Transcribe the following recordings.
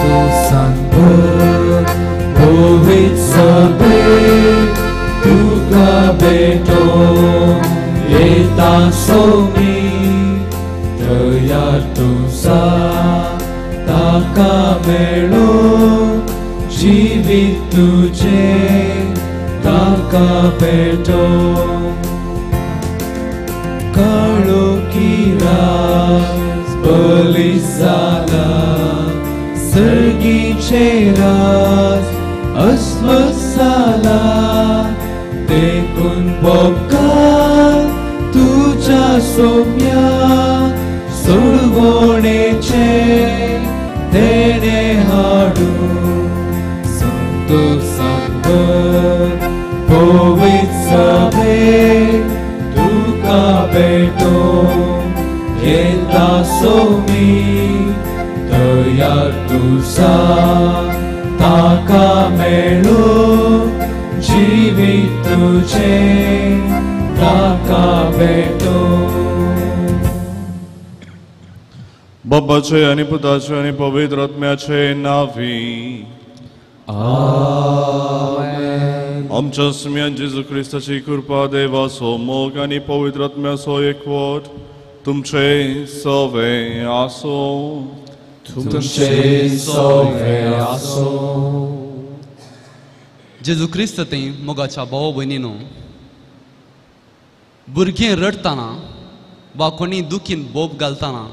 संतोषान भर पवित्र सभेक तुका भेटोवंक येता सोमी तयार तुसा ताका मेळूंक जिवीत तुजें ताका भेटोवंक काळोखी रात बलीस जाला सर्गीचे राज अस्वस्थ जाला देखून बोबकार तुज्या सोम्या सोडवणेचे तेणे हाडून संतोषान भर पवित्र सभेक तुका भेटोवंक येता सोमी तयार तुसा ताका मेळूंक जिवीत तुजें ताका भेटोवंक. बापाचे आनी पुताचे आनी पवित्र आत्म्याचे नांवी आमेन. आमच्या सुम्यान जेजू क्रिस्ताची कृपा, देवाचो मोग आनी पवित्र आत्म्याचो एकवट तुमचे सवे आसूं. तुमचे सवे आसूं. जेजू क्रिस्त थंय मोगाच्या भाव भयणीनो, भुरगीं रडटना वा कोणी दुखीन बोब घालतना,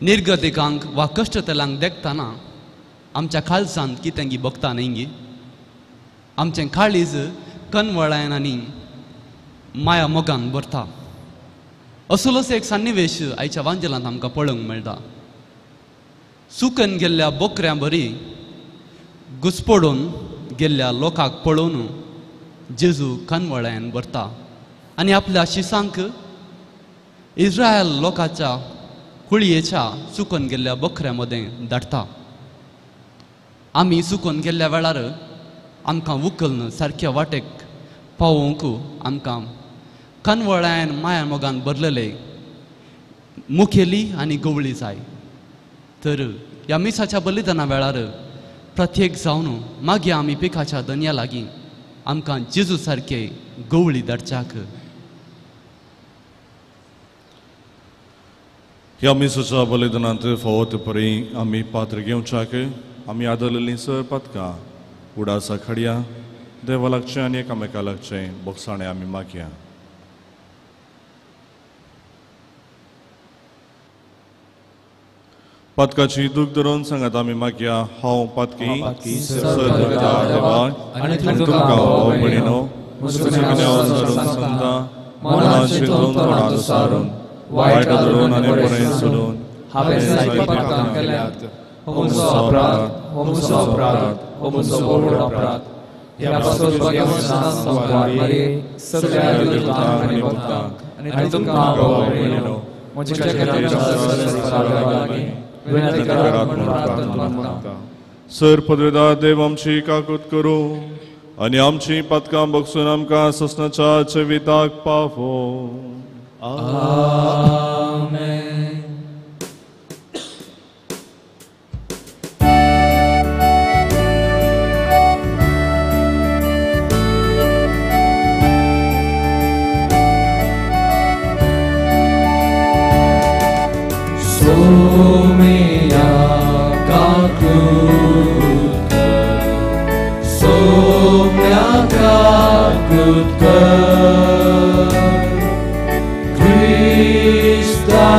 निर्गतिकांक वा कश्टतल्यांक देखतना आमच्या काळजांत कितें गी भोगता न्ही गी? आमचें काळीज कनवळायन आनी माया मोगान भरता. असलोच एक सन्निवेश आयच्या वांजेलांत आमकां पळोवंक मेळटा. सुकन गेल्ल्या बोकऱ्यां बरी घुसपडून गेल्ल्या लोकांक पळोवन जेजू कनवळायन भरता आनी आपल्या शिसांक इस्रायल लोकांच्या कुळयेच्या चुकून गेल्ल्या बकऱ्यां मदें धाडटा. आमी चुकून गेल्ल्या वेळार आमकां उखलून सारक्या वाटेक पावोवंक आमकां कनवळायन माया मोगान भरलेले मुखेली आनी गवळी जाय. तर ह्या मिसाच्या बलिदाना वेळार प्रत्येक जावन मागीर आमी पिकाच्या दनया लागीं आमकां जेजू सारके गवळी धाडच्याक. ह्या मिसाच्या बलिदानांत फावो ते परी आमी पात्र घेवच्याक आमी आदरलेलीं सर पातकां उडासा खडया देवा लागचें आनी एकामेका लागचें बोगसाणें आमी मागया. पातकाची दूख धरून सांगात आमी मागया. हांव पातकी देवाक आनी तुमकां भाव भयणीनो सांगता, मनान चिंतून तोंडान सारून वायट धरून आनी बरें सोडून हांवें जायतीं पातकां केल्यांत. हो म्हजो अपराध, हो म्हजो अपराध, हो म्हजो व्हड अपराध. ह्या पासत मारी सगळ्या देवतांक आनी भक्तांक आनी तुमकां भाव भयणीनो म्हज्या लागीं विनंती करात म्हूण प्रार्थना मागता. सर पदवेदार देव आमची काकूत करूं आनी आमची पातकां बगसून आमकां ससनाच्या जिविताक पावो. आमेन. सोम्या काकूत कर, सोम्या काकूत कर, क्रिस्ता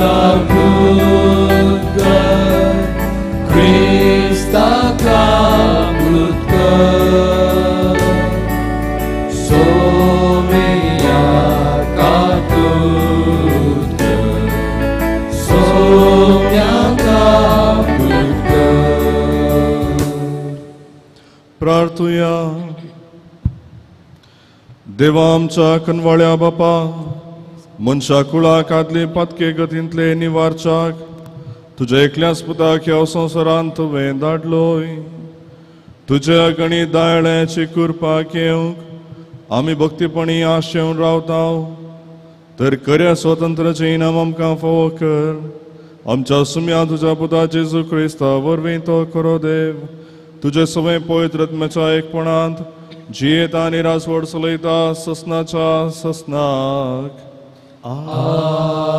काकूत कर, क्रिस्ता काकूत कर, सोम्या काकूत कर, सोम्या काकूत कर. प्रार्थुया. देवा आमच्या कनवाळ्या बापा, मनशा कुळाक आदले पातके गतींतले निवारच्याक तुज्या एकल्याच पुताक ह्या संवसारांत तुवें धाडलोय. तुज्या गणीत दायळ्याची कृपा घेवंक आमी भक्तीपणी आशेवन रावता. तर खऱ्या स्वतंत्राचें इनाम आमकां फावो कर आमच्या सुम्या तुज्या पुता जेजू क्रिस्ता वरवीं तो खरो देव तुजे सवय पवित्र आत्म्याच्या एकपणांत जियेता आनी राजवट चलयता ससनाच्या ससनाक. आमेन.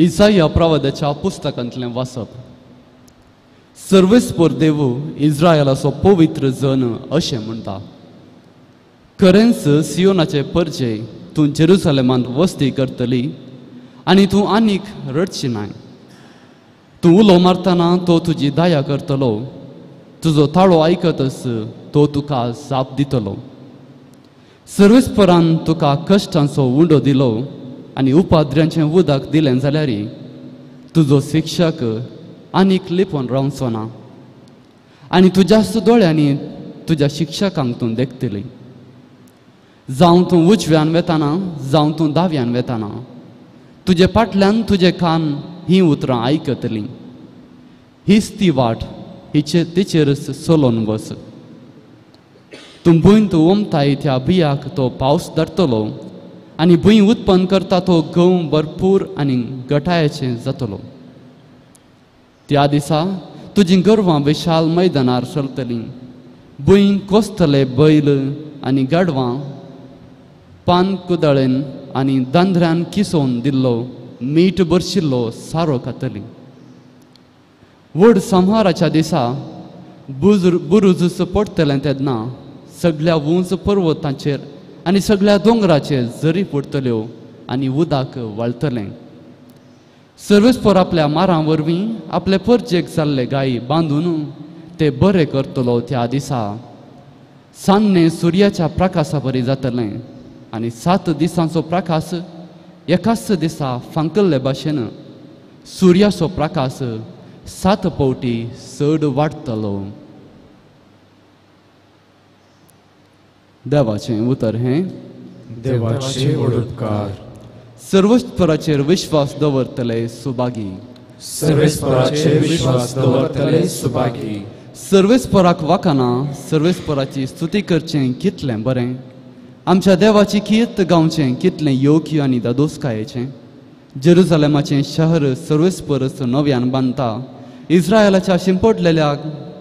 इसाया प्रवादाच्या पुस्तकांतलें वाचप. सर्वेस्पर देव इस्रायलाचो पवित्र जन अशें म्हणटा, खरेंच सियोनाचे परजे तूं जेरुसलेमांत वस्ती करतली आनी तूं आनीक रडची नाय. तूं उलो मारतना तो तुजी दया करतलो, तुजो ताळो आयकतच तो तुका जाप दितलो. सर्वेस्परान तुका कश्टांचो उंडो दिलो आनी उपाद्र्यांचें उदक दिलें जाल्यार तुजो शिक्षक आनीक लिपोवन रावचो ना आनी तुज्याच दोळ्यांनी तुज्या शिक्षकांक तूं देखतली. जावं तूं उजव्यान वेताना जावं तूं दाव्यान वेताना तुजे फाटल्यान तुजे कान हीं उतरां आयकतलीं. हीच ती वाट, हिचे तिचेरच चलोवन वच. तूं भूंयत ओमताय त्या बियाक तो पावस धाडटलो आनी भूंय उत्पन्न करता तो गंव भरपूर आनी गटायेचें जातलो. त्या दिसा तुजीं गोरवां विशाल मैदानार चलतलीं, भूंय कोसतले बैल आनी गाडवां पान कुदळेन आनी दांद्र्यान किसोवन दिल्लो मीठ भरशिल्लो सारो खातली. व्हड संहाराच्या दिसा बुरुज पडटलें तेन्ना सगळ्या उंच पर्वतांचेर आनी सगळ्या दोंगराचेर जरी पडटल्यो आनी उदक वाळटलें. सर्वेस्पर आपल्या मारां वरवीं आपले परजेक जाल्ले गाय बांदून ते बरे करतलो. त्या दिसा सान्नें सुर्याच्या प्रकाशा बरी जातलें आनी 7 दिसांचो प्रकाश एकाच दिसा फांकल्ले भाशेन सुर्याचो प्रकाश 7 फावटी चड वाडटलो. देवाचें उतर हें. देवाचे उपकार. सर्वेस्पराचेर विश्वास दवरतले सुभागी. सर्वेस्पराचेर विश्वास दवरतले सुभागी. सर्वेस्पराक वाकाना सर्वेस्पराची स्तुती करचें कितलें बरें, आमच्या देवाची कीर्त गावचें कितलें योग्य आनी दादोसकायेचें. जेरुजलेमाचें शहर सर्वेस्परच नव्यान बांदता, इस्रायलाच्या शिंपडलेल्या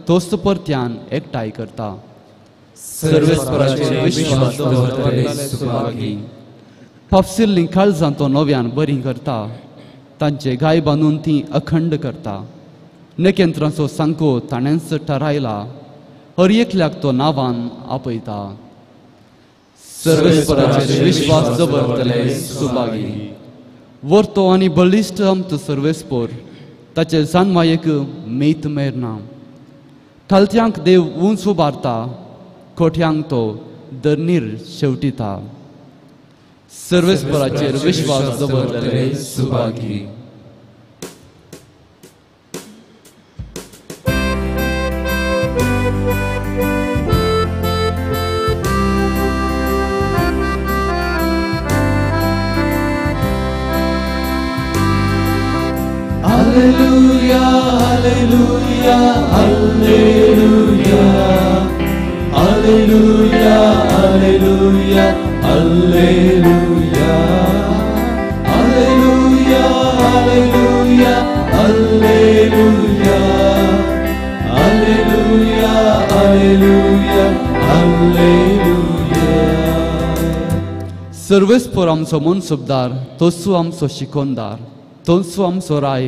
तोच परत्यान एकठांय करता. सर्वेस्पराचेर विश्वास दवरतले सुभागी. फाफसिल्लीं काळजां तो नव्यान बरीं करता, तांचे गाय बांदून ती अखंड करता. नखेत्रांचो सांको ताणेंच थारायला, हर एकल्याक तो नांवान आपयता. सर्वेस्पराचेर विश्वास दवरतले सुभागी. वर्तो आनी बळिश्ट आमचो सर्वेस्पर, ताचे जानवायेक मेत मेरना. खालत्यांक देव उंच उबारता, कोठ्यांक तो धरणीर शेवटिता. सर्वेस्पराचेर विश्वास दवरतले Subhagi. Alleluia, alleluia, alleluia, alleluia, alleluia, alleluia, alleluia, alleluia, alleluia, alleluia, alleluia, alleluia. सर्वेस्पर आमचो मनसुबदार, तोसू आमचो शिकोनदार, तोसू आमचो राय,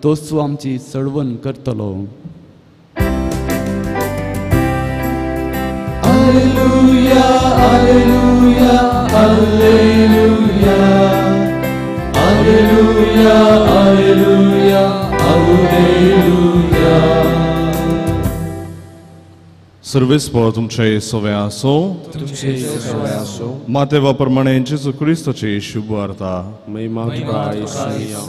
तोसू आमची चळवण करतलो. Alleluia, alleluia, alleluia, alleluia, alleluia, alleluia. सर्वेस्पर तुमचे सवे आसो. तुमचे सवे आसो. मातेवा प्रमाणे जेजू क्रिस्ताची शुभ वार्ता. महिमा तुका येसुया.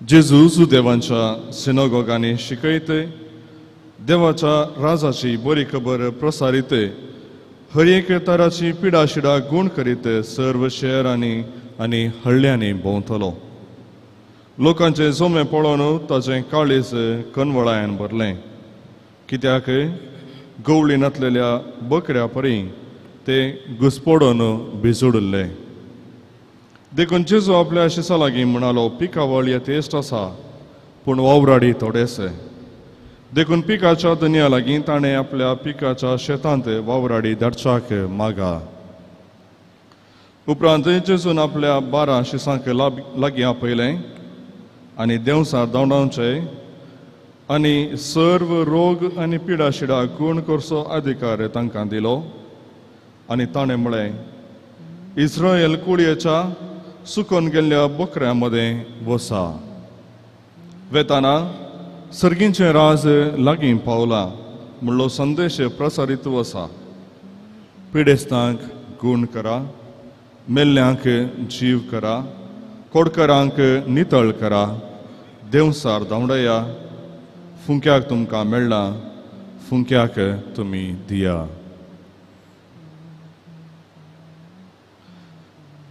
जेजू जुदेवांच्या सिनागोगांनी शिकयते, देवाच्या राजाची बरी खबर प्रसारिते, हर एक तराची पिडाशिडा गुण करीत सर्व शहरांनी आनी हळ्यांनी भोंवतलो. लोकांचे जोमे पळोवन ताचें काळीज कनवळायन भरलें, कित्याक गवळी नातलेल्या बकऱ्या परी ते घुसपडून भिजोडिल्ले. देखून जेजू आपल्या शिसा लागीं म्हणालो, पिकावळ यथेश्ट आसा पूण वावराडी थोडेसे. देखून पिकाच्या दनया लागीं ताणें आपल्या पिकाच्या शेतांत वावराडी धाडच्याक मागा. उपरांत जेजून आपल्या 12 शिसांक लागीं आपयलें आनी देंवसार धांवडावचे आनी सर्व रोग आनी पिडाशिडा गूण करचो अधिकार तांकां दिलो. आनी ताणें म्हळें, इस्रायल कुळयेच्या सुकून गेल्ल्या बकऱ्यां मदें वसा. वेताना सर्गींचें राज लागीं पावलां म्हणलो संदेश प्रसारीत वसा. पिडेस्तांक गूण करा, मेल्ल्यांक जीव करा, कोडकरांक नितळ करा, देंवसार धांवडया, फुंक्याक तुमकां मेळ्ळां फुंक्याक तुमी दिया.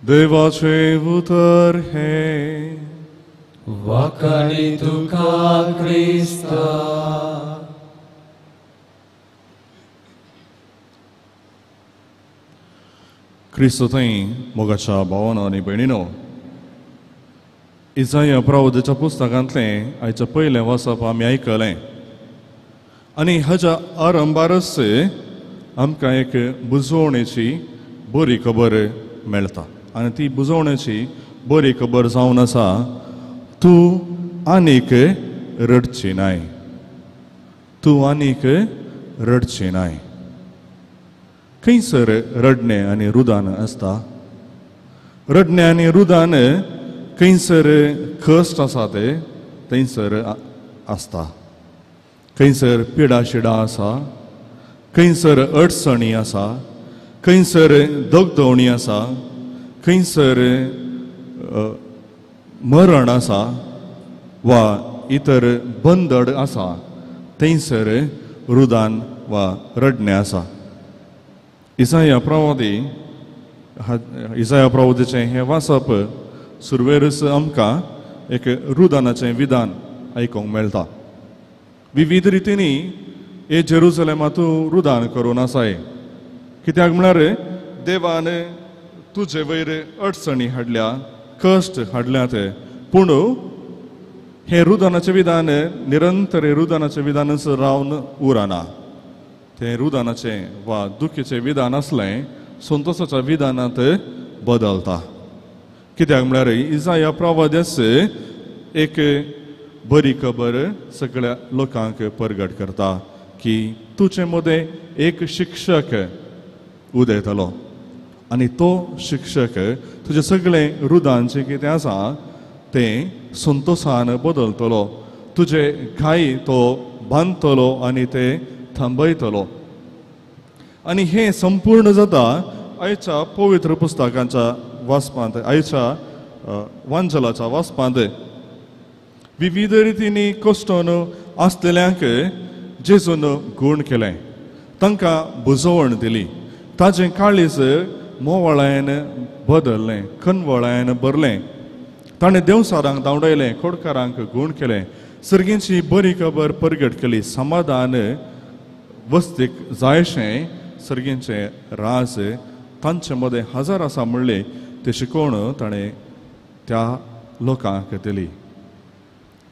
देवाचें उतर हें. वाखाणी तुका क्रिस्ता. क्रिस्त थंय मोगाच्या भावानो आनी भयणीनो, इजाया प्रवादाच्या पुस्तकांतलें आयचें पयलें वाचप आमी आयकलें आनी हाज्या आरंभारच आमकां एक बुजवणेची बरी खबर मेळटा आनी ती बुजवणेची बरी खबर जावन आसा, तूं आनीक रडची नाय, तूं आनीक रडची नाय. खंयसर रडणें आनी रुदान आसता? रडणें आनी रुदान खंयसर कश्ट आसा ते थंयसर आसता. खंयसर पिडाशिडा आसा, खंयसर अडचणी आसा, खंयसर दगदवणी आसा, खंयसर मरण आसा वा इतर बंदड आसा, थंयसर रुदान वा रडणें आसा. इजाया प्रवादी इजाया प्रवादीचें हें वाचप सुरवेरच आमकां एक रुदानाचें विधान आयकूंक मेळटा. विविध रितींनी हे जेरुजलेमांत रुदान करून आसाय, कित्याक म्हळ्यार देवान तुजे वयर अडचणी हाडल्या, कश्ट हाडल्यात, पूण हें रुदानाचें विधान निरंतर रुदानाचें विधानच रावन उरना. तें रुदानाचें वा दुखीचें विधान आसलें संतोशाच्या विधानांत बदलता. कित्याक म्हळ्यार इजाया प्रवाद्यास एक बरी खबर सगळ्या लोकांक परगट करता की तुजे मदें एक शिक्षक उदयतलो आनी तो शिक्षक तुजें सगळें रुदान जें कितें आसा तें संतोशान बदलतलो, तुजे घाय तो बांदतलो आनी ते थांबयतलो. आनी हें संपूर्ण जाता आयच्या पवित्र पुस्तकांच्या वाचपांत, आयच्या वांजलाच्या वाचपांत. विविध रितींनी कश्टोन आसलेल्यांक जेजून गूण केलें, तांकां बुजवण दिली, ताजें काळीज मोवाळायन बदललें, कनवळायन भरलें, ताणें देवसारांक धांवडायलें, खोडकारांक गूण केलें, सर्गींची बरी खबर परगट केली, समाधान वस्तीक जायशें सर्गींचें राज तांचे मदें हजार आसा म्हणलें तें शिकोवन ताणें त्या लोकांक दिली.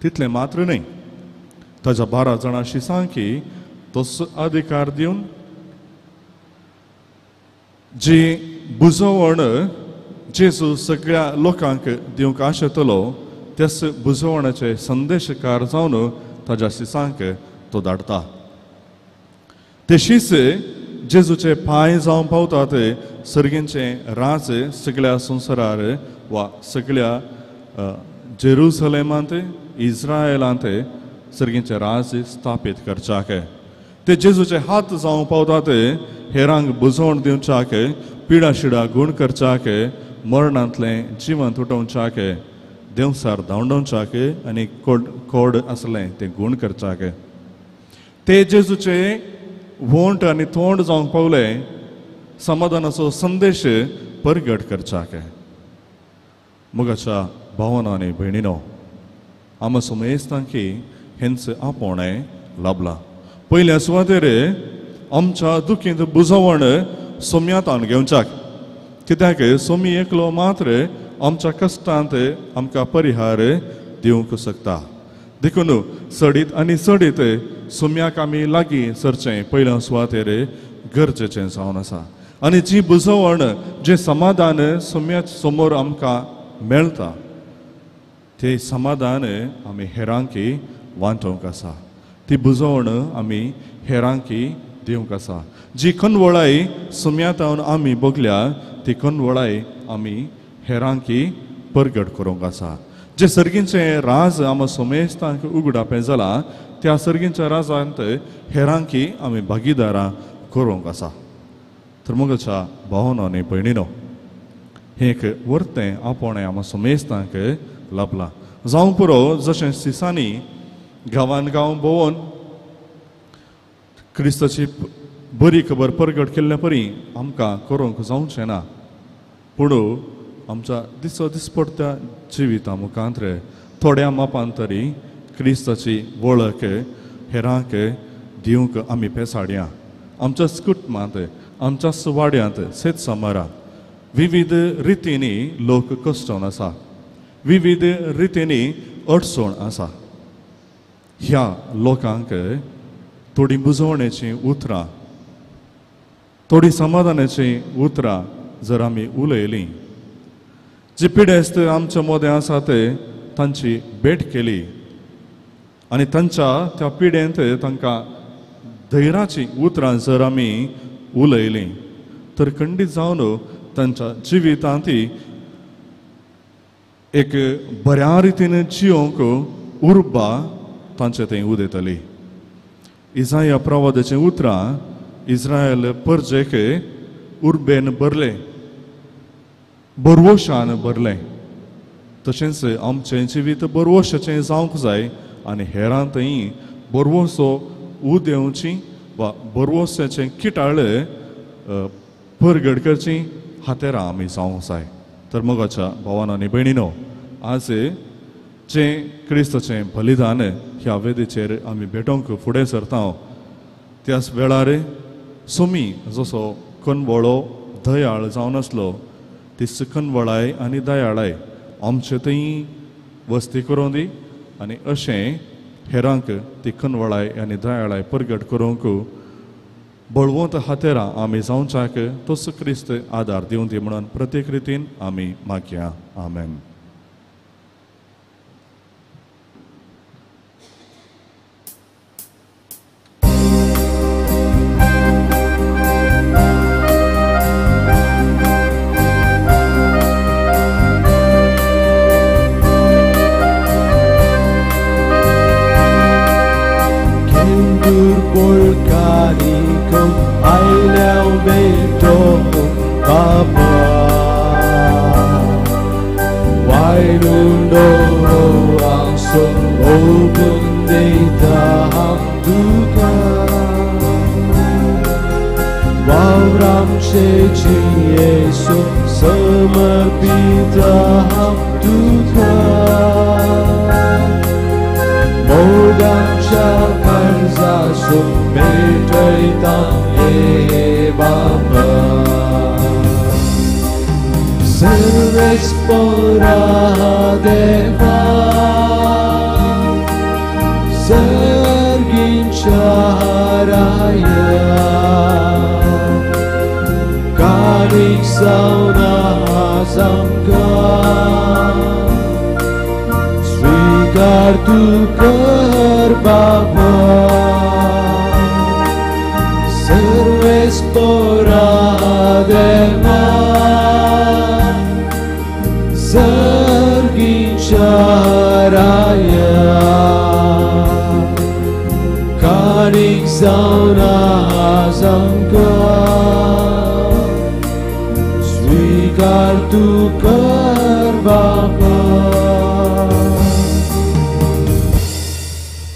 तितलें मात्र न्हय, ताज्या 12 जाणां शिसांकी तोच अधिकार दिवन जी बुजवण जेजू सगळ्या लोकांक दिवंक आशेतलो त्याच बुजवणाचे संदेशकार जावन ताज्या शिसांक तो धाडटा. ते शीस जेजूचे पांय जावन पावतात सर्गींचें राज सगळ्या संवसारार वा सगळ्या जेरुसलेमांत इस्रायलांत सर्गींचें राज स्थापीत करच्याक. ते जेजूचे हात जावंक पावतात हेरांक बुजवण दिवच्याक, पिडा शिडा गूण करच्याक, मरणांतलें जिवन उठोवच्याक, देंवसार धांवडोवच्याक आनी कोड आसलें तें गूण करच्याक. ते जेजूचे वोंट आनी तोंड जावंक पावले समाधानाचो संदेश परगट करच्याक. मोगाच्या भावना आनी भयणीनो, आमा समयस्तांकी हेंच आपोवणें लाभलां. पयल्या सुवातेर आमच्या दुखींत बुजवण सोम्यांत घेवच्याक, कित्याक सोमी एकलो मात्र आमच्या कश्टांत आमकां परिहार दिवंक शकता. देखून चडीत आनी चडीत सोम्याक आमी लागीं सरचें पयल्या सुवातेर गरजेचें जावन आसा. आनी जी बुजवण, जें समाधान सोम्या समोर आमकां मेळटा तें समाधान आमी हेरांकी वांटोवंक आसा, ती बुजवण आमी हेरांकी दिवंक आसा. जी कनवळाय सोम्यांत आमी बगल्या ती कनवळाय आमी हेरांकी परगट करूंक आसा. जे सर्गींचें राज आमा सोमेस्तांक उगडापें जालां त्या सर्गींच्या राजांत हेरांकी आमी भागीदारां करूंक आसा. तर मोगाच्या भावनो आनी भयणीनो, हें एक वर्तें आपोवणें आमा सोमेस्तांक लाभलां. जावं पुरो जशें सिसांनी गांवान गांव भोंवन क्रिस्ताची बरी खबर परगट केल्ल्या परी आमकां करूंक जावचें ना, पूण आमच्या दिसो दिसपडत्या जिविता मुखांत थोड्या मापान तरी क्रिस्ताची वळख हेरांक दिवंक आमी पेसाडया. आमच्याच कुटुंबांत, आमच्याच वाड्यांत, शेत समारांत विविध रितींनी लोक कश्टोवन आसा, विविध रितींनी अडचण आसा. ह्या लोकांक थोडी बुजवणेचीं उतरां, थोडी समाधानाचीं उतरां जर आमी उलयलीं, जे पिडेस्त आमच्या मदें आसा ते तांची भेट केली आनी तांच्या त्या पिडेंत तांकां धैर्याचीं उतरां जर आमी उलयलीं तर खंडीत जावन तांच्या जिवितांत एक बऱ्या रितीन जियोंक उर्बा तांचे थंय उदयतली. इजाया प्रवादाचीं उतरां इस्रायल परजेक उर्बेन भरलें, बरवशान भरलें. तशेंच आमचें जिवीत बरवशाचें जावंक जाय आनी हेरांतय बरवसो उदेवची वा बरवसाचें किटाळ परगट करची हातेरां आमी जावंक जाय. तर मोगाच्या भावान आनी भयणीनो, आज जें क्रिस्ताचें बलिदान ह्या वेदीचेर आमी भेटोवंक फुडें सरता त्याच वेळार सोमी जसो कनवळो दयाळ जावन आसलो तीच कनवळाय आनी दयाळाय आमचे थंय वस्ती करूं दी आनी अशें हेरांक ती कनवळाय आनी दयाळाय परगट करूंक बळवंत हातेरां आमी जावच्याक तोच क्रिस्त आदार दिवं दी म्हणून प्रत्येक रितीन आमी मागया. आमेन.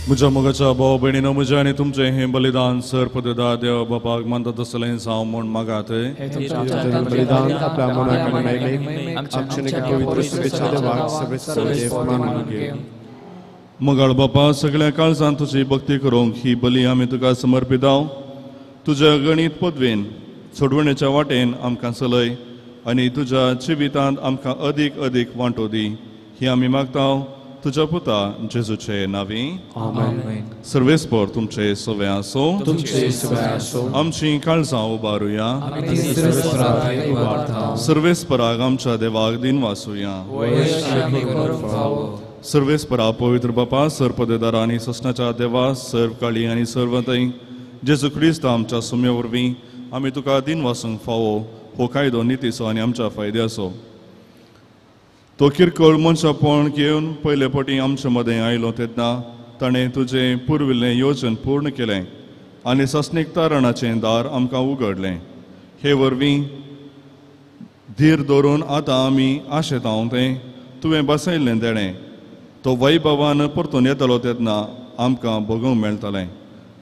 म्हज्या मोगाच्या भाव भयणीनो, म्हजें आनी तुमचें हें बलिदान सर पददा देव बापाक मानता तसलें जावं म्हूण मागात. बलिदान आपल्या मनाक आनी महिमेक, आमच्या पवित्र शुभेच्छा देवाक सर्वेस्पर मानून घेवं. मोगाळ बापा, सगळ्या काळजान तुजी भक्ती करूंक ही बली आमी तुका समर्पिताव. तुज्या गणीत पदवेन सोडवणेच्या वाटेन आमकां चलय आनी तुज्या जिवितांत आमकां अदीक अदीक वांटो दी, ही आमी मागताव तुज्या पुता जेजूचे नांवी. आमेन. सर्वेस्पर तुमचे सवे आसो. तुमचे सवे आसो. आमची काळजां उबारुया. सर्वेस्पराक आमच्या देवाक दिन वासुया. सर्वेस्परा पवित्र बापा, सर्पदेदार आनी ससनाच्या देवा, सर्व काळी आनी सर्वतय जेजू क्रिस्त आमच्या सुम्या वरवीं आमी तुका दिन वासूंक फावो हो कायदो नितीचो आनी आमच्या फायद्याचो. तो किरकोळ मनशापण घेवन पयले पटी आमचे मदें आयलो तेन्ना ताणें तुजें पुर्विल्लें योजन पूर्ण केलें आनी ससनीक तारणाचें दार आमकां उगडलें. हे वरवीं धीर दवरून आतां आमी आशेतांव तें तुवें बसयल्लें देणें तो वैभवान परतून येतलो तेन्ना आमकां भोगूंक मेळटलें.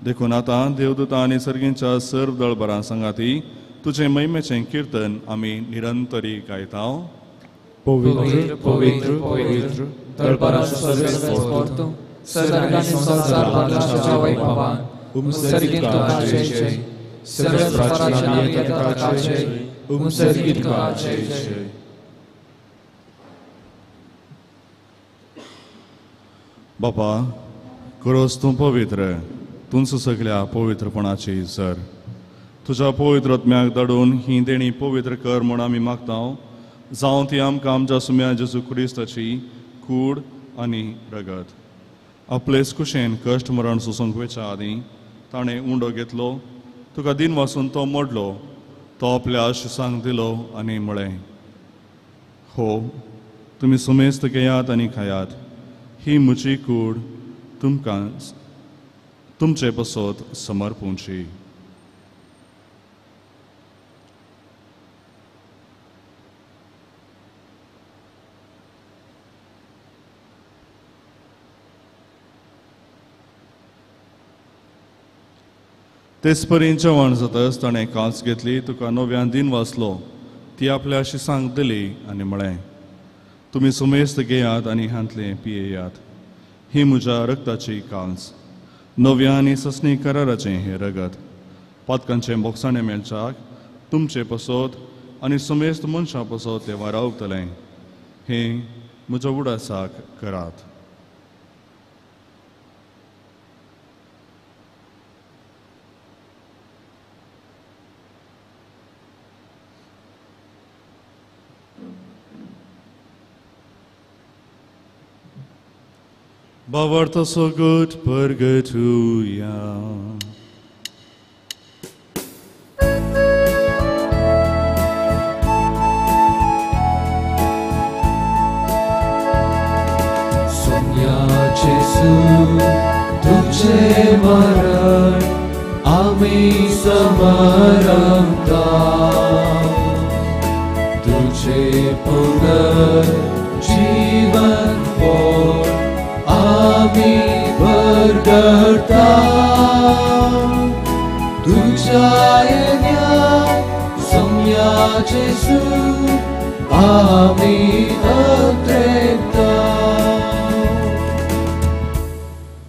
देखून आतां देवदूतां आनी सर्गींच्या सर्व दळबरां सांगाती तुजें महिमेचें किर्तन आमी निरंतरी गायता. पवित्र पवित्र पवित्र दरबाराचो सर्वेस्पर तूं, सर्ग आनी संवसार भरला तुज्या वैभवान. सर्गींत तुका जय जय, सर्वेस्पराच्या नांवान तुका जय, सर्गींत तुका जय जय. बापा, खरोच तूं पवित्र, तुमचो सगळ्या पवित्रपणाची सर. तुज्या पवित्र आत्म्याक धाडून ही देणी पवित्र कर म्हूण आमी मागता. जावं ती आमकां आमच्या सुम्या जेजू क्रिस्ताची कूड आनी रगत. आपलेच कुशेन कश्ट मरण सोसूंक वयच्या आदीं ताणें उंडो घेतलो, तुका दिन वासून तो मोडलो, तो आपल्या शिसांक दिलो आनी म्हळें, हो तुमी सुमेस्त घेयात आनी खायात, ही म्हजी कूड तुमकां तुमचे पसत समर्पूंची. तेच परी जेवण जातच ताणें कांच घेतली, तुका नव्यान दिन वाचलो, ती आपल्या शिसांक दिली आनी म्हळें, तुमी सुमेस्त घेयात आनी हांतलें पियेयात, ही म्हज्या रक्ताची कांच, नव्या आनी ससनी कराराचें हें रगत, पातकांचें बोगसाणें मेळच्याक तुमचे पसत आनी सुमेस्त मनशां पसत तें वारावतलें. हें म्हज्या उडासाक करात. भावार्थ सगट परगटुया. सोम्या जेजू तुझे मरण आमी समरता, तुझे पुनर्जीवन पोट आमी परगटता, तुझ्या येण्या सोम्या जेजू आमी अत्रेता.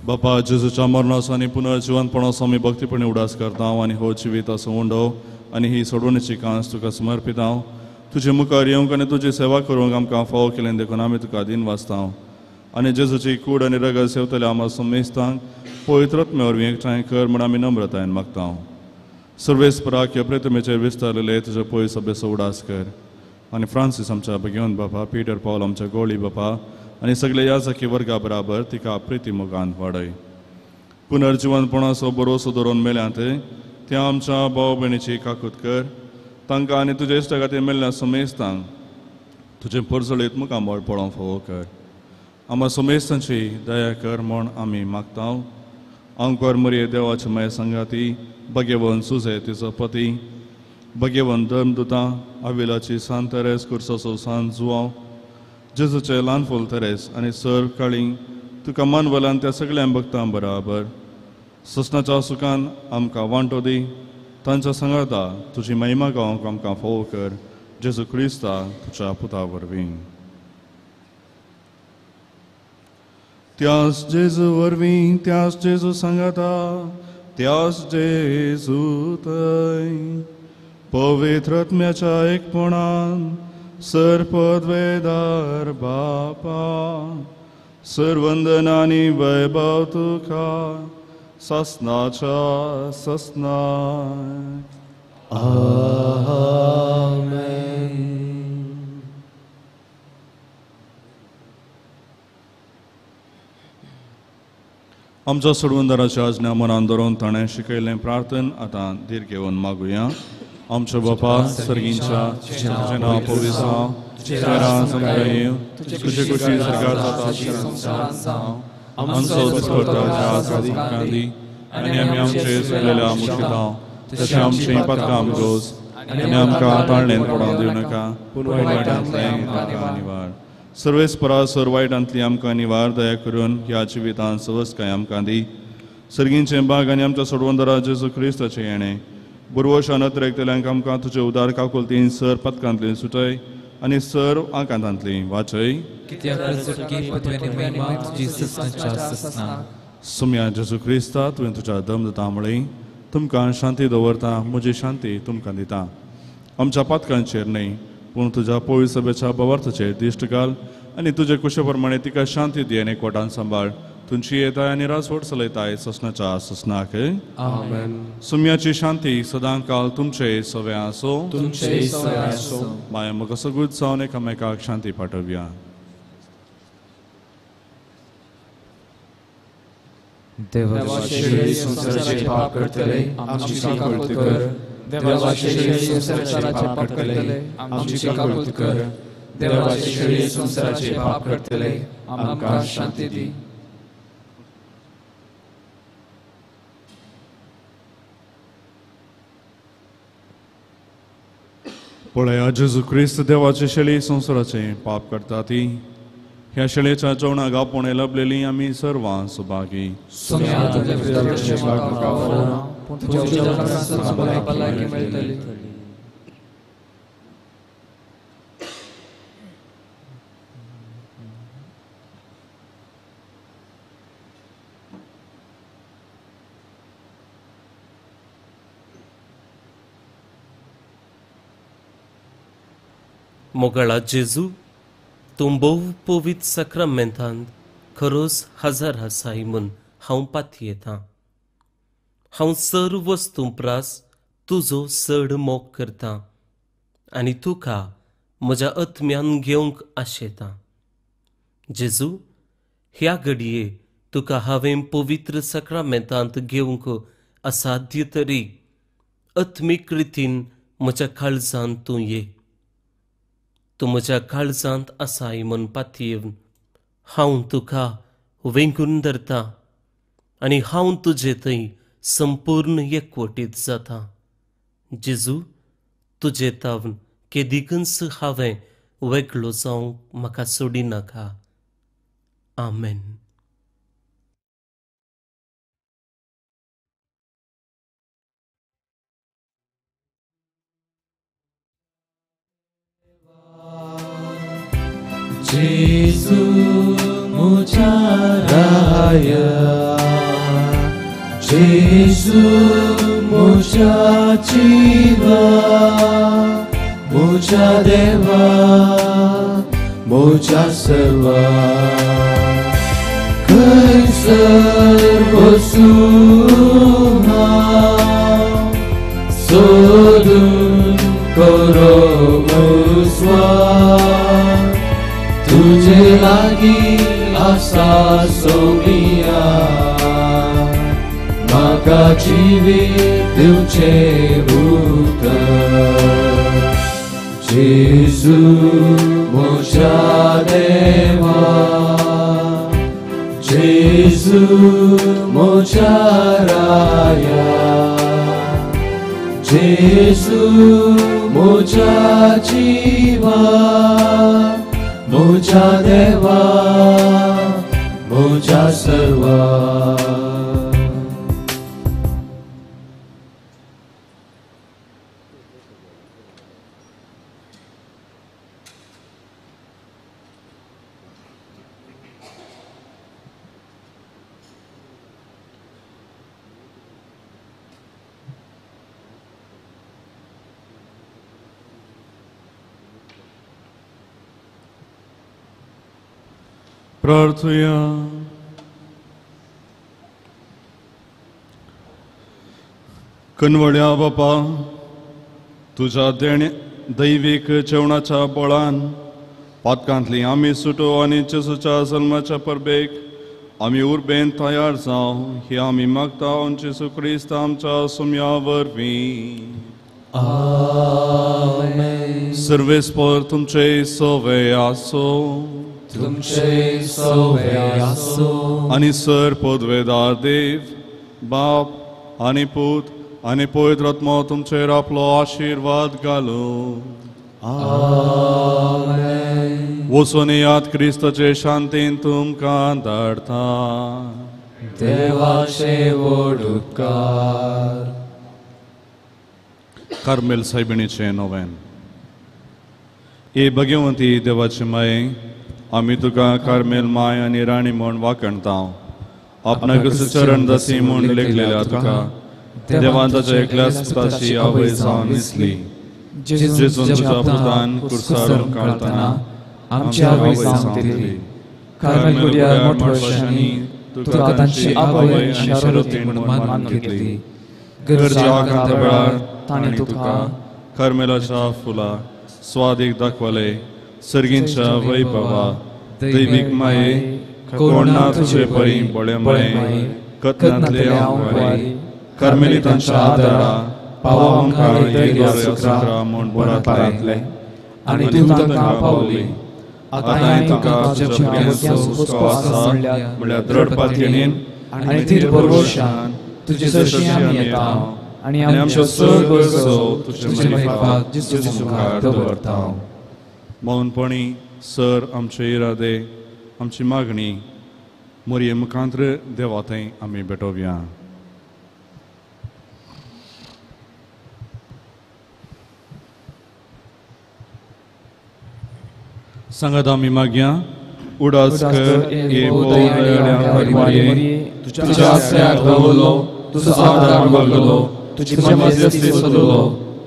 बापा, जेजूच्या मरणाचो आनी पुनर्जिवनपणाचो आमी भक्तीपणी उडास करता आनी हो जिविताचो उंडो आनी ही सोडवणेची कांस तुका समर्पिता. तुजे मुखार येवंक आनी तुजी सेवा करूंक आमकां फावो केलें देखून आमी तुका दिन वाचता. आनी जेजूची कूड आनी रगत सेवतल्या आमकां सुमेस्तांक पवित्र आत्म्या वरवीं एकठांय कर म्हूण आमी नम्रतायेन मागता. सर्वेस्पराक ह्या प्रतिमेचेर विस्तारलेले तुजे पय सभेचो उडास कर आनी फ्रांसीस आमच्या भगेवन बापा, पीटर पावल आमच्या गोळी बापा आनी सगळे याजकी वर्गा बराबर तिका प्रिती मोगान वाडय. पुनर्जिवनपणाचो भरोसो दवरून मेल्यांत त्या आमच्या भाव भयणीची काकूत कर, तांकां आनी तुज्या इश्टा खातीर मेल्ल्या सुमेस्तांक तुजें परजळीत मुखामळ पळोवंक फावो कर. आमकां सुमेस्तांची दया कर म्हूण आमी मागता. आंकवार मरिये देवाचे माये सांगाती, भगेवन सुजे तिचो पती, भगेवन धर्मदुतां, आविलाची सान तेरेस, कुर्साचो सान जुवांव, जेजूचे ल्हान फूल तेरेस आनी सर काळींग तुका मानवल्यान त्या सगळ्या भक्तां बराबर ससनाच्या सुखान आमकां वांटो दी. तांच्या सांगाता तुजी महिमा गावंक आमकां फावो कर, जेजू क्रिस्ता तुज्या पुता वरवीं. त्यास जेजू वरवीं, त्यास जेजू सांगाता, त्यास जेजू थंय पवित्र आत्म्याच्या एकपणान सर्पद्वेदार बापा सर्वंदन आनी वैभव तुका ससनाच्या ससनाक. आमेन. आमच्या सोडवणदाराच्या आज्ञा मनान धरून ताणें शिकयल्लें प्रार्थन आतां धीर घेवन मागुया. आमच्या बापा सर्गींच्या, तुजें नांव पवित्र जावं, तुजें राज आमकां येवं, तुजे कुशी सरकार जाता संवसारांत जावं, आमचो दिसपडटा आज आमकां दी आनी आमी आमचे चुकलेल्या मुशितां तशें आमचीं पातकां आमगोज आनी आमकां ताळणेन पडोवंक दिवं नाका, पूण वायटांतलें आमकां निवार. सर्वेस्परा सर वायटांतली आमकां निवार दया करून ह्या जिवितांत सवस्काय आमकां दी. सर्गींचें बाग आनी आमच्या सोडवणदारा जेजू क्रिस्ताचें येणें बुरवशान अत्रेकतल्यांक आमकां तुजे उदार काकुलतीन सर पदकांतली सुटय आनी सर आकांतांतली वाचय. सुम्या जेजू क्रिस्ता, तुवें तुज्या दम दिता म्हळी तुमकां शांती दवरता, म्हजी शांती तुमकां दिता. आमच्या पातकांचेर न्हय पूण तुज्या पवित्र सभेच्या बवार्थाचेर दिश्ट घाल आनी तुजे कुशे प्रमाणे तिका शांती दी आनी कोटान सांबाळ. तुमची येताय आनी राजवट चलयताय ससनाच्या ससनाक. आमेन. सुम्याची शांती सदां काल तुमचे सवे आसो. माया म्हाका सगळीच जावन एकामेकाक शांती पाठोवया. देवा संवसाराचे पाप करतले आमची काकूत कर. देवाचे संवसाराचे पाप करतले आमची काकूत कर. देवाचे संवसाराचे पाप करतले आमकां शांती दी. पळया जेजू क्रिस्त देवाचे शेळी संवसाराचे पाप करता ती ह्या शेळेच्या जेवणाक आपोवणें लभलेली आमी सर्वां सुभागी. मोगाळा जेजू, तूं भोव पवित्र साक्रामेंतांत खरोच हजर आसाय म्हूण हांव पातयेतां. हांव सर्व वस्तूं प्रास तुजो चड मोग करतां आनी तुका म्हज्या आत्म्यान घेवंक आशेतां. जेजू, ह्या घडये तुका हांवें पवित्र साक्रामेंतांत घेवंक असाध्य तरी आत्मीक रितीन म्हज्या काळजांत तूं ये. तूं म्हज्या काळजांत आसाय म्हूण पातयेवन हांव तुका वेंगून धरतां आनी हांव तुजे थंय संपूर्ण एकवटीत जाता. जेजू, तुजे तावन केदिकूच हांवें वेगळो जावंक म्हाका सोडिनाका. आमेन. जेजू म्हज्या राया, जेजू म्हज्या जिवा, म्हज्या देवा, म्हज्या सर्वा, खंयसर वचूं हांव सोदून करो उजवाड. तुझे लागीं आसा सोमिया, म्हाका जिवीत दिवचें उतर. जेजू म्हज्या देवा, जेजू म्हज्या राया, जेजू म्हज्या जिवा, म्हज्या देवा, म्हज्या सर्वा. प्रार्थुया. कनवड्या बापा, तुज्या देणे दैवीक जेवणाच्या बळान पातकांतली आमी सुटो आनी जेजूच्या जल्माच्या परबेक आमी उर्बेन तयार जावं ही आमी मागता जेजू क्रिस्त आमच्या सुम्या वरवीं. आमेन. सर्वेस्पर तुमचे सवे आसो. तुमचे सवे आसो. आनी सर पदवेदार देव बाप आनी पूत आनी पवित्र आत्मो तुमचेर आपलो आशिर्वाद घालूं. आमेन. वचून याद क्रिस्ताचे शांतीन तुमकां धाडटा. देवाचे व्हड उपकार. कार्मेल सायबिणीचें नोवेन. ए भगवंती देवाचे माये, आमी तुका कार्मेल माय आनी राणी म्हूण वाखणता. आपणाक चरण दासी म्हूण लेखलेल्या तुका देवान ताच्या एकल्याच पुताची आवय जावन दिसली. जेजून तुज्या पुतान कुर्सार काडटना आमची आवय जावन दिली. कार्मेल गुडियार मठवाशांनी तुका तांची आवय आनी शरतीण म्हूण मानून घेतली. गरजेच्या आकांता वेळार तांणी तुका कार्मेलाच्या फुला स्वादीक दाखवले. सर्गींच्या वैभवा दैवीक माये, कोण ना तुजे परी बळे माये, कथनांतले हांव कार्मेलितांच्या आदारा पावा आमकां म्हूण बरातले आनी तूं तांकां पावली. आतांय तुका तुज्या भुरग्यांचो हुस्को आसा म्हळ्यार दृढ पातयेन आनी थीर भरवशान तुजे सरशीं आमी येता आनी आमच्यो सगळ्यो गरजो तुजे मार्फत जेजू मुखार दवरता. मौनपणी सर आमचे इरादे, आमची मागणी मोरये मुखांत्र देवा थंय आमी भेटोवया. सांगात आमी मागया. उडास कर ए मोरये, तुज्या आसऱ्याक रावलो, तुजो आदार मागलो, तुजी मदत सोदलो,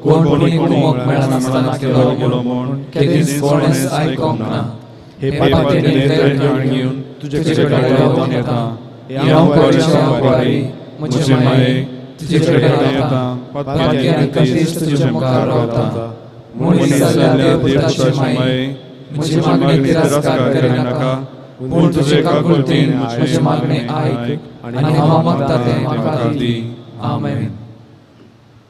कोण कोणी कुमक मेळनासतना केलो म्हूण केदींच कोणेंच आयकोंक ना. हे पातयेन धैर्य घेवन तुजे कडेन धांवन येता. हांव वारी म्हजे माये तुजे कडेन येता. पातकी आनी कश्ट तुजे मुखार रावता. मनीस जाल्ल्या देवपुताचे माये, म्हजी मागणी तिरस्कार करिनाका, पूण तुजे काकुळटेन म्हजें मागणें आयक आनी हांव मागता तें म्हाका दी. आमेन.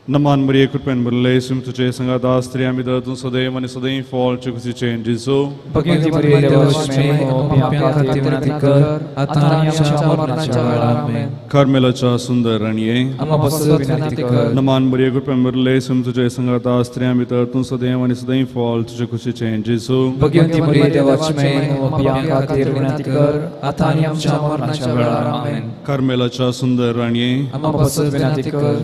नमान मरिये, कृपेन भरले, सुम तुझे संगात स्त्रियां भितर तूं सदैव आनी सदैव फळ चुकुसीचें जेजू. भगवंती मरिये, देवाची माये, पाप्यां खातीर विनंती कर आतां आनी आमच्या मरणाच्या वेळार. आमेन. कार्मेलाच्या सुंदर राणये, आमकां पासत विनंती कर. नमान मरिये, कृपेन भरले, सुम तुझे संगात स्त्रियां भितर तूं सदैव आनी सदैव फळ तुजे खुशीचें जेजू. भगवंती मरिये, देवाची माये, पाप्यां खातीर विनंती कर आतां आनी आमच्या मरणाच्या वेळार. आमेन. कार्मेलाच्या सुंदर राणये, आमकां पासत विनंती कर.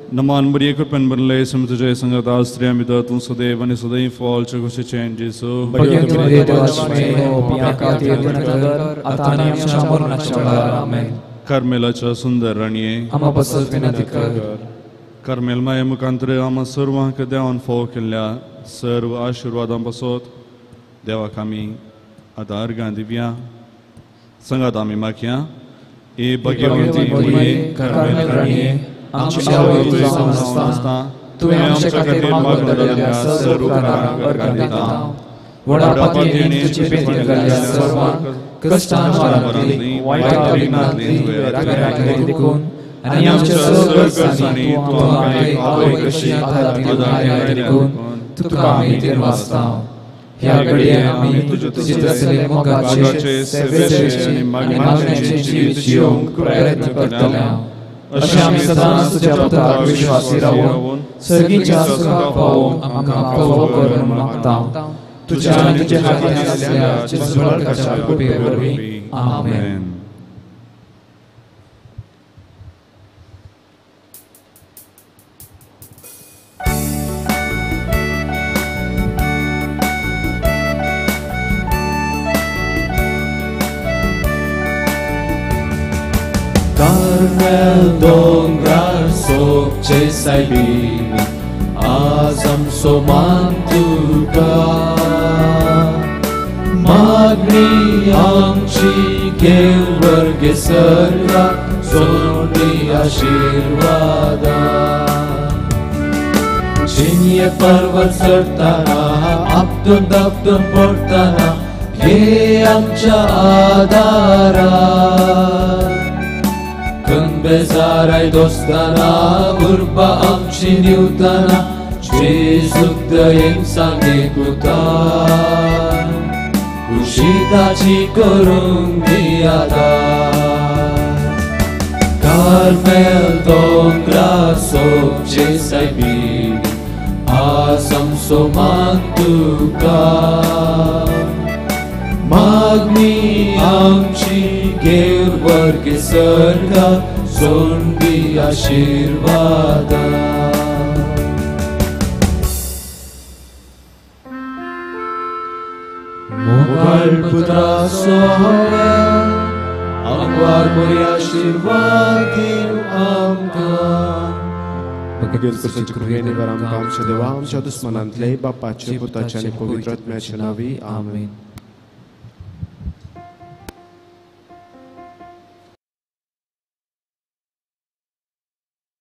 नमान मरिये, कृपेन भरले, सुम तुझे संगात स्त्रियां भितर तूं सदैव आनी सदैव फळ चुकुशीचें जेजू. भगवंती मरिये, देवाची माये, पाप्यां खातीर विनंती कर आतां आनी आमच्या मरणाच्या वेळार. आमेन. कार्मेलाच्या सुंदर राणये, आमकां पासत विनंती कर. कार्मेल माये मुखांत्र आमा सर्वांक देवान फोव केल्ल्या सर्व आशिर्वादां पासत देवाक आमी आतां अर्गां दिवया. संगात आमी मागया. ए भगवंती मरिये, कार्मेल राणये, आमची आवय जावन आसता तुवें आमचे खातीर मागून दवरिल्ल्या सर्व उपकारांक अर्गां दिता. व्हडा पातयेन तुजी भेट घाल्ल्या सर्वांक कश्टां मरणांतली, वायट विघ्नांतली तुवें देखून आनी आमच्या सर्व गरजांनी तूं आमकां एक आवय कशी आदार दिवन आयल्या देखून तुका आमी दिनवासता. ह्या घडये आमी तुजे तसले मोगाचे, सेवेचे आनी मागण्याचे जिवीत जियोवंक प्रयत्न करतले. अशें आमी सदांच तुज्या पुताक विश्वासी रावून सर्गीच्या सुखाक पावोवंक आमकां फावो कर म्हूण मागता. तुज्या आनी तुज्या हातीन आसल्या जेजू बाळकाच्या कृपे वरवीं. आमेन. कार्मेल दोंगरार सोबचे सायबीणी, आज आमचो मान तुका. मागणी आमची आमची घेव वर्गे सर्गा सोंडी आशिर्वादा. चिन्ये पर्वत चडताना आपटून दापटून पडताना हे आमच्या आदारा. बेजाराय दोस्ताना उर्बा आमची दिवताना जेजूक दयेन सांगे कुतार खुशी ताची करूंक दियाता. कार्मेल दोंगरार सोबचे सायबीण आज आमचो मान तुका. मागणी आमची घेव वर्गे सर्गा सोंडी आशिर्वादा. मोगाळ पुत्रा सोहळ्या आंकवार मोरी आशिर्वाद दिव आमकां. कृपेने आमकां आमच्या देवा आमच्या दुस्मनांतले बापाचे पुताचे आनी पवित्र आत्म्याचे नांवी आमेन.